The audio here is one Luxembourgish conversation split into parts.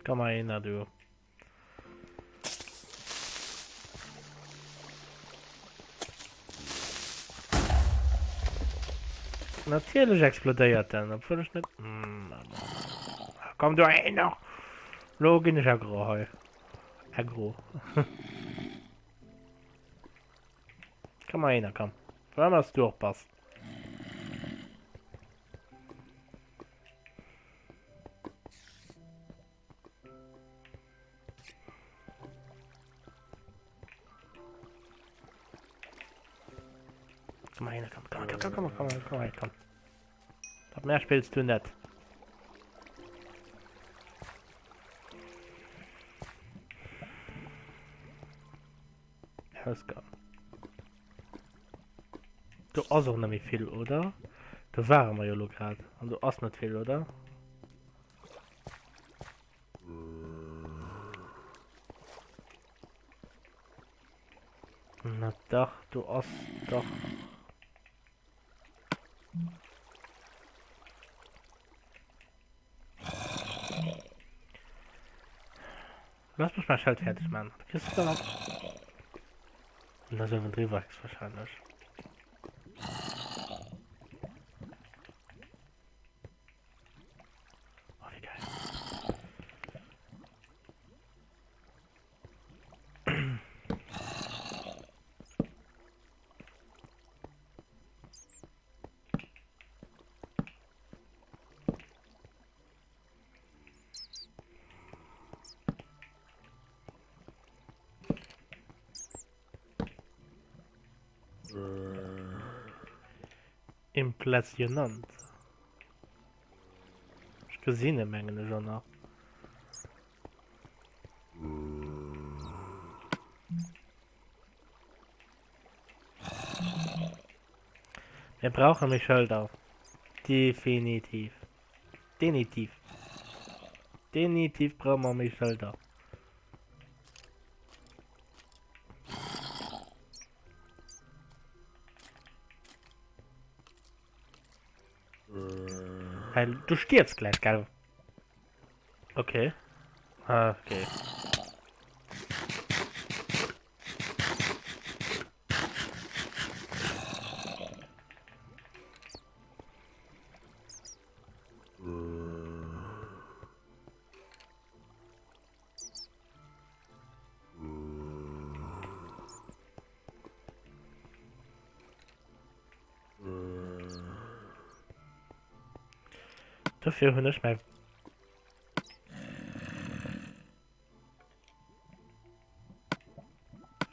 Komm mal hin, du. Natierlech explodéiert den, obwuel ech net... Mm, komm du hin! Lo ginn ech aggro hei. Aggro. Komm mal hin, komm. Vor allem, dass du och bass. Komm mal hin, komm, komm, komm, komm, komm, komm, komm, komm. Mat mär spills du net. Ausgang. Do ass och net méi vill, oder? Do ware mer jo lo grad. An do ass net vill, oder? Na dach, do ass dach. Lass mich mal Scheld fertig machen. Kriegst du da noch? Und das ist Drehwachs wahrscheinlich. Oh, wie geil. Impressionant. Ech gesinn e mengen ech och nach. Mir brauche méi Schëlder. Definitiv. Denitiv. Denitiv brauche mer méi Schëlder. Hey, du stirbst gleich, gell? Okay. Ah, okay. Dofir hunn ech mäi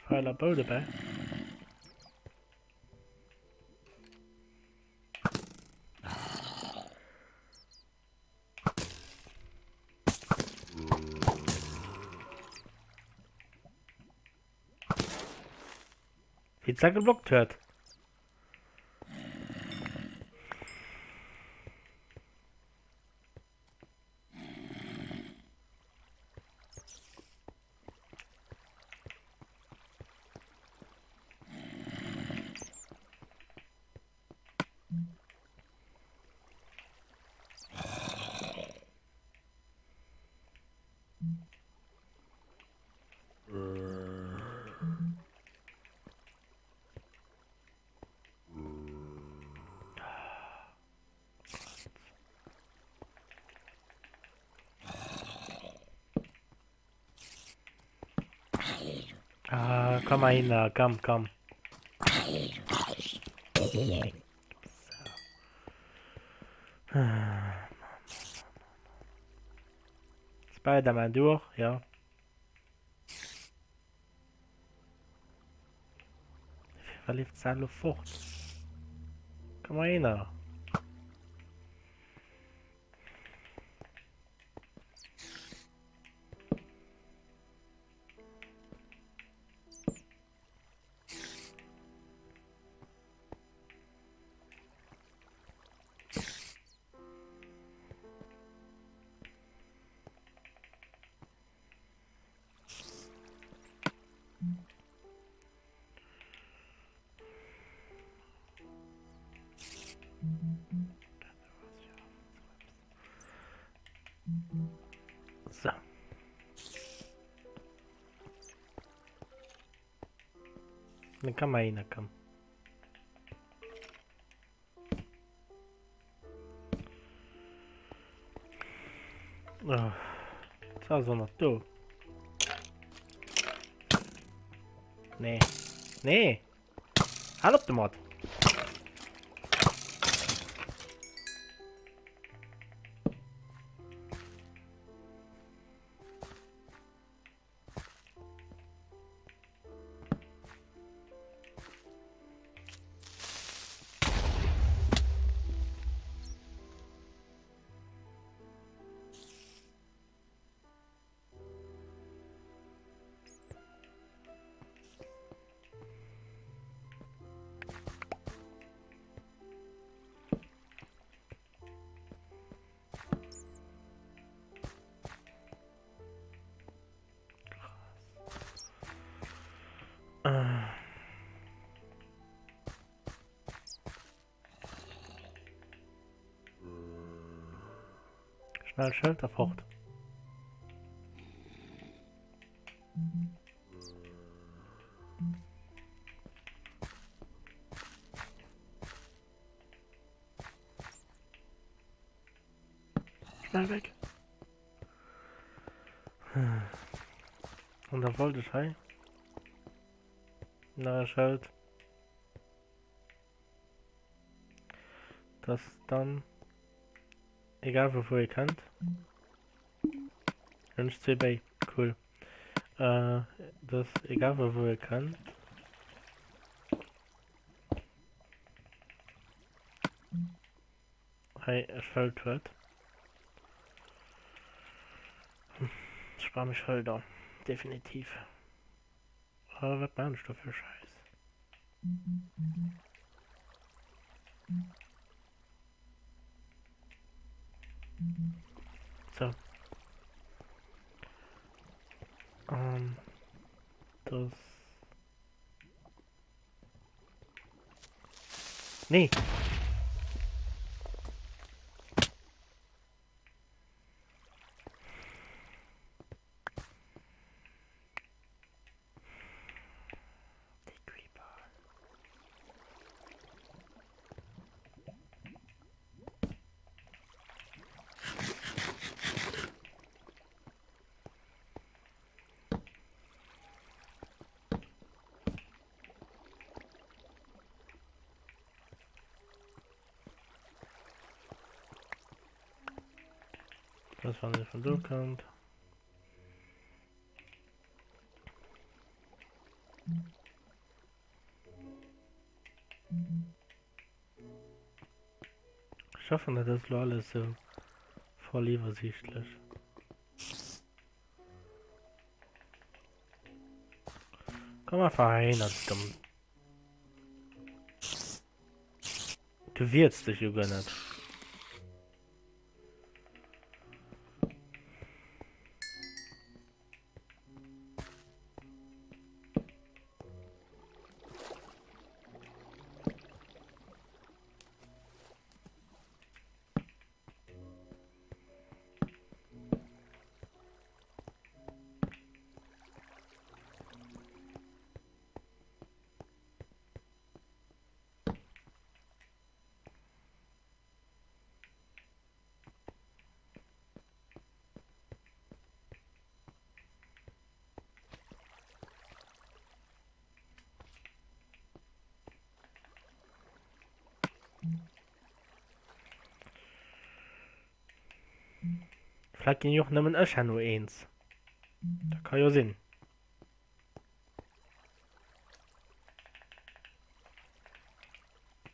Pfeil a Bou dobäi. Wéi d'Sa geblockt huet. Ah, komm mal hin da, komm, komm. Spider-Man, du och? Ja. Firwat leeft d'Sal lo fort? Komm mal hin. So. Dann kann man hin, komm. Oh, das ass och nach do. Nee. Nee. Hal op domat. Schnell Schëlter fort. Schnell weg. Und da wollte ich hei. Na, Schalt. Das dann egal wovor ihr kennt. Wünsch CB, cool. Äh, das egal wovor ihr kennt. Hei e Schëld huet. Ech brauch méi Schëlder. Definitiv. Oh, wat maan ech do fir Scheiss? So. Ähm, das... Nee. Déi Creeper. Das wann ihr von do kommt. Ich hoffe, das ist alles so voll übersichtlich. Komm einfach hin, dumm. Du wierts dech jo guer net. Vläit ginn jo och nëmmen ech herno eens. Dat ka jo sinn.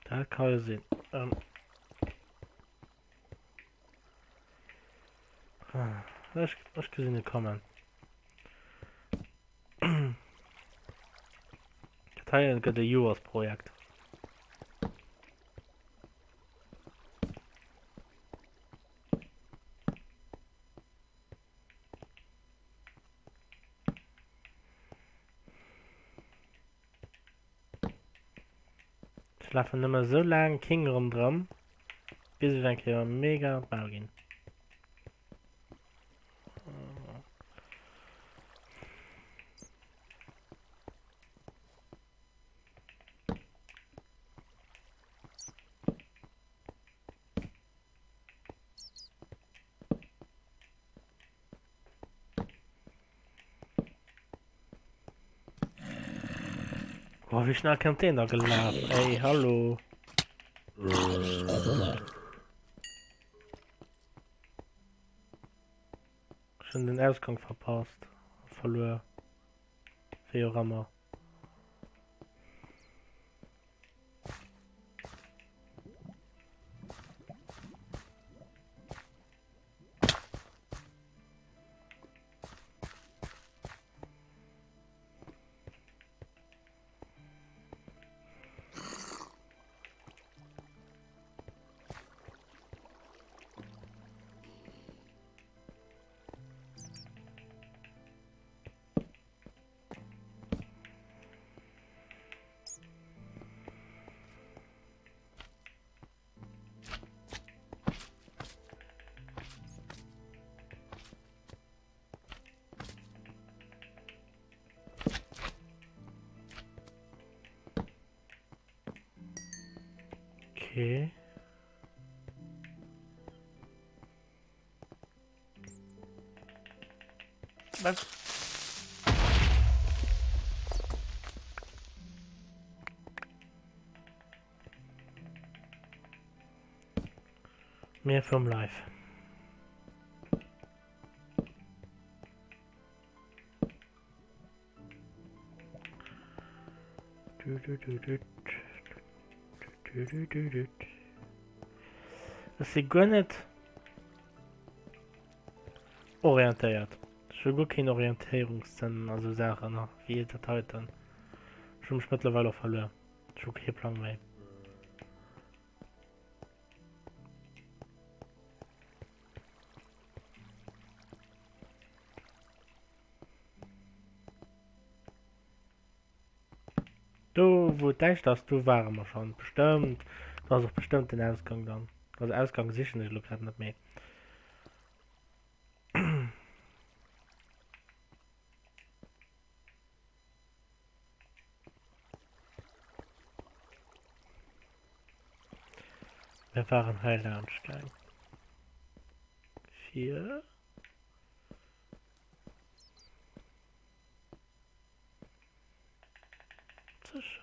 Dat ka jo sinn. Ähm. Ah, ech, ech gesinn et kommen. Dat hei gëtt e Joersprojekt. Ech lafen nëmme sou laang King ronderëm, bis ech eng Kéier mega bal ginn. Boah, wéi schnell kënnt deen da gelaf? Ey, hallo. Ech hunn den Ausgang verpasst. Verluer. Wéi och ëmmer. Okay. Was? Mehr vom Live. Ech si guer net orientéiert. Ech hu guer keen Orientéierungssënn a sou Saachen, wéi dat heiten. Ech hu mech mëttlerweil och verluer. Ech hu kee Plang méi. Do wou et däischter ass, do ware mer schonn. Bestëmmt. Do ass och bestëmmt den Ausgang dann. Also Ausgang sichen ech elo grad net méi. Mir waren hei laanscht gaang. Fir. Sécher.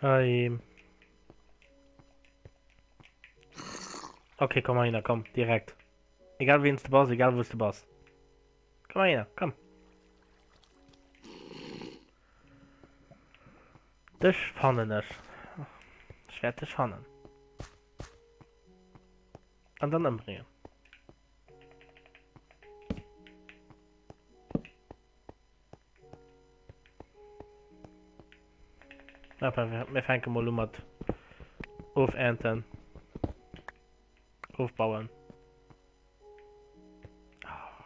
Hey. Okay, komm mal hin, komm, direkt. Egal wen du bass, egal wo du bass. Komm mal hin, komm. Dech fannen ech. Ech werd dech fannen. An dann ëmbréngen. Enfin, mir fänke mol u mat ofernten. Ofbauen.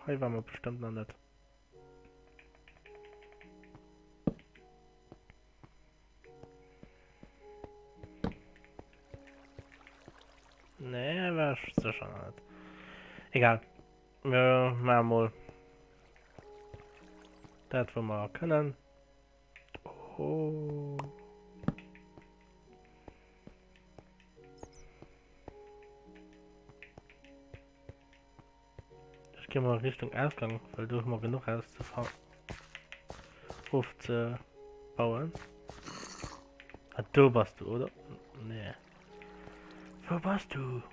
Hei war mer bestëmmt nach net. Nee, war ich sicher noch nicht. Egal. Wir machen mal das, was wir können. Oh. Ich gehe mal Richtung Ausgang, weil do hu mer genuch ofzebauen. Ah, do bass du, oder? Nee. Wo bass du?